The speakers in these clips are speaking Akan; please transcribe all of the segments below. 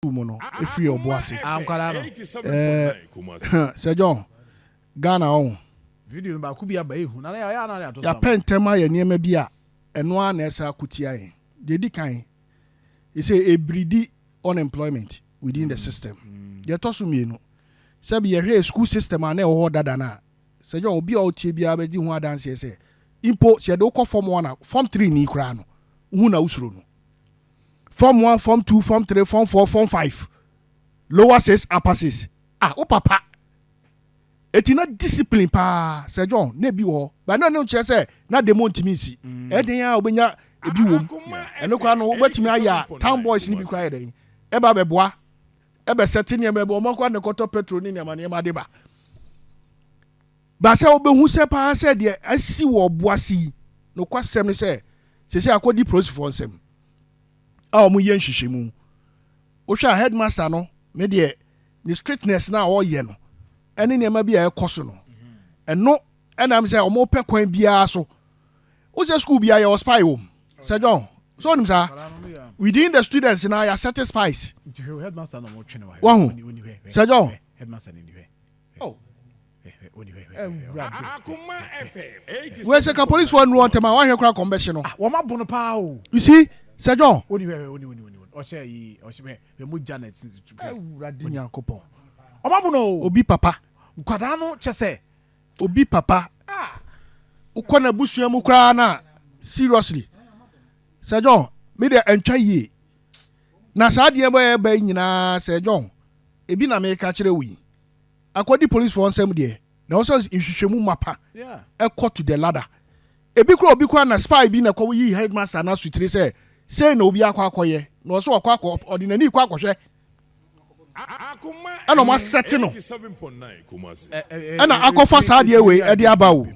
School mu no ɛfiri ɔbo ase. Ah, nkwadaa no. Ɛɛ Sir John, Ghana ɔho. Video no baako bi aba ehu na yɛ ana ato so. Yɛapɛ ntɛm ayɛ nneɛma bi a ɛno ara na ɛsɛ akotia yɛn. Deɛ ɛdi kan, ɛsɛ ɛbiridi unemployment within the system. Deɛ ɛtɔ so mmienu, sɛbi yɛhwɛ school system a na ɛwɔ hɔ dada no a, Sir John, obi a ɔtie biara bɛdi ho adanseɛ sɛ mpo sɛ yɛde wokɔ form 1 a, form 3 ni koraa no, wohu na wosuro no. Form 1, form 2, form 3, form 4, form 5, lower 6, upper 6. Ah, wo papa. Eti na discipline paa, Sir John, na ebi wɔ hɔ. Ba na no kyerɛ sɛ na demo ntumi nsi. Ɛden a wobɛnya ebi wɔ mu. Ɛno koraa no wobɛtumi ayɛ a town boys ni bi koraa yɛ dɛn. Ɛba bɛboa. Ɛbɛsɛte nneɛma bi ɔmo akɔ ne kɔtɔ petrol ne nneɛma nneɛma de ba. Ba sɛ wobɛhu sɛ paa sɛ deɛ asi wɔ ɔboase yi, nokwasɛm ne sɛ sɛsɛ akɔdi polisifoɔ nsɛm a wɔn yɛ nhwehwɛmu. Wohwɛ a headmaster no, me deɛ ne strictness na ɔyɛ no ɛne nneɛma bi a ɛkɔ so no, ɛno ɛnam sɛ wɔn pɛ kwan biara so. Wosɛ school biara yɛwɔ spy wɔ mu, Sir John, so onim saa within the students na yɛ set spies. Headmaster na mo twene wa. Wahu. Sir John. Headmaster ni hwɛ. Oh. Oni hwɛ. Wei sɛ ka policefoɔ nnuro ntɛm a wahwɛ koraa kɔn bɛhye no. Ah, wɔn abo no paa o. You see, Sir John. Oni hwɛ oni oni oni ɔhyɛ yi ɔhyɛ hwɛ hwɛ mu gya na. Awurade Nyankopɔn. Ɔmo abo no o. Obi papa. Nkwadaa no kyɛ sɛ. Obi papa. Wokɔ n'abusua mu koraa na seriously. Sir John, me deɛ ɛntwa yie. Na saa adeɛ bɛyɛ bɛ nyinaa, Sir John, ebi na meka kyerɛ wo yi. Akɔdi policefoɔ nsɛm deɛ, na wɔsɛ nhwehwɛmu mapa ɛkɔ to the ladder. Ebi kura obi kura na spy bi na ɛkɔ yi headmaster na sutire sɛ sei na obi akɔ akɔyɛ na ɔsɛ ɔkɔ akɔ ɔde n'ani kɔ akɔhwɛ ɛna ɔmo asɛte no ɛna akɔfa saa adeɛ wei ɛde aba o.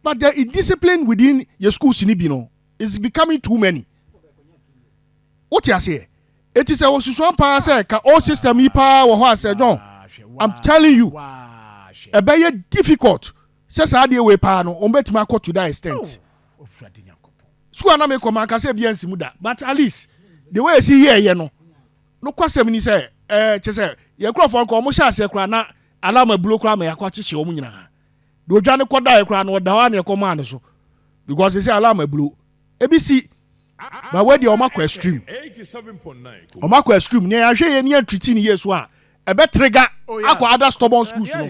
But the indiscipline within your schools ni bi no is becoming too many. Wote aseɛ? Eti sɛ osusuan paa sɛ ka old system yi paa wɔ hɔ a, Sir John, I'm telling you, ɛbɛyɛ difficult sɛ saa adeɛ wei paa no wɔn bɛtumi akɔ to that extent. School anam ekɔ ma nkasa ebi ɛnsi mu da, but at least the way esi yɛ ɛyɛ no no kwasɛm ni sɛ kyɛ sɛ yɛn nkurɔfoɔ nka wɔn hyɛ aseɛ koraa na alarm abulo koraa ma yɛakɔ akyekyere wɔn nyinaa de odwa ne kɔ da yɛ koraa no ɔda hɔ a na ɛkɔ maa ne so because sɛ alarm abulo ebi si. But wei deɛ, ɔmo akɔ extreme, ɔmo akɔ extreme. Nea yɛahwɛ yɛ ni yɛn treat ne yie so a, ɛbɛ trigger akɔ other stubborn schools no.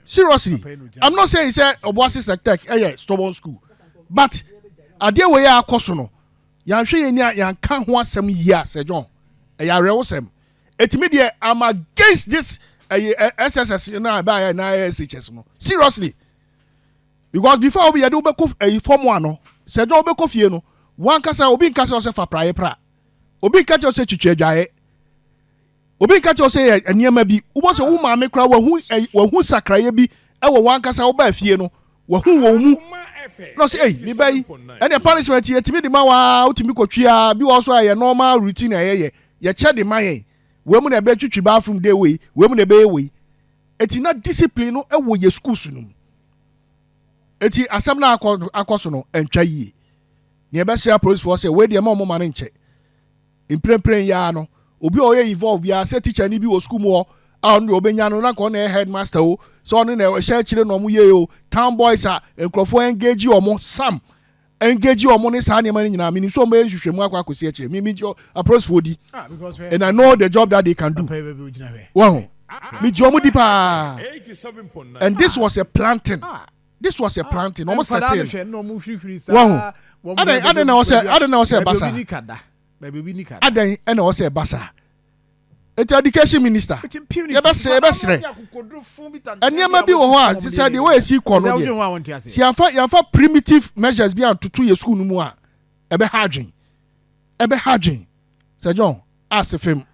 Seriously, I'm not saying sɛ Ɔboase Tech ɛyɛ stubborn school, but adeɛ wei yɛ akɔ so no, yɛahwɛ yɛ ni a yɛnka ho asɛm yie a, Sir John, ɛyɛ awerɛwosɛm. Etimi deɛ, I'm against this ɛyɛ SSS na ɛbɛ ayɛ na ɛyɛ SHS no, seriously, because before obi yɛde wobɛkɔ ɛyi form 1 no, Sir John, wobɛkɔ fie no wankasa, obi nkasa ɔsɛ fa praeɛ pra, obi nka kyerɛ sɛ twitwi adwaeɛ, obi nka kyerɛ sɛ yɛ nneɛma bi. Wobɔ sɛ wo maame koraa wahu ɛyi wahu sakraeɛ bi ɛwɔ wankasa wobaa fie no, wahu wɔn mu na ɔsɛ ɛyi mi bɛ yi ɛnna punishment yɛtumi de ma waa, wotumi kɔtwi a bi wɔ so a yɛ normal routine a yɛyɛ yɛkyɛ de ma yɛn. Wei mu na ɛbɛ twitwi bathroom de wei, wei mu na ɛbɛyɛ wei. Eti na discipline no ɛwɔ yɛ schools no mu. Eti asɛm na akɔ so no ɛntwa yie. Nea ɛbɛsrɛ apolisifoɔ sɛ wei deɛ ma ɔmo ma no nkyɛ mprempren yaa no, obi a ɔyɛ involve biara, sɛ teacher ni bi wɔ school mu hɔ a ɔno deɛ ɔbɛnya no na nka ɔno yɛ headmaster o, sɛ ɔno na ɛhyɛ akyire na ɔmo yie o, town boys a nkurɔfoɔ engage ɔmo, sam engage ɔmo ne saa nneɛma no nyinaa, minim sɛ ɔmo yɛ nhwehwɛmu akɔ akɔsi akyire. Mi gye apolisifoɔ di and I know the job that they can do. Wɔn mi gye ɔmo di paa, and this was a planting, this was a planting ɔmo setting. Wɔn adan na ɔsɛ, adan na ɔsɛ ɛba saa, adan ɛna ɔsɛ ɛba saa. Eti education minister, yɛbɛsrɛ nneɛma bi wɔ hɔ a sɛ deɛ wɔyɛ si kɔ no deɛ, si yanfa primitive measures bi antoto yɛ school no mu a, ɛbɛ ha adwen, ɛbɛ ha adwen, Sir John, ase fam.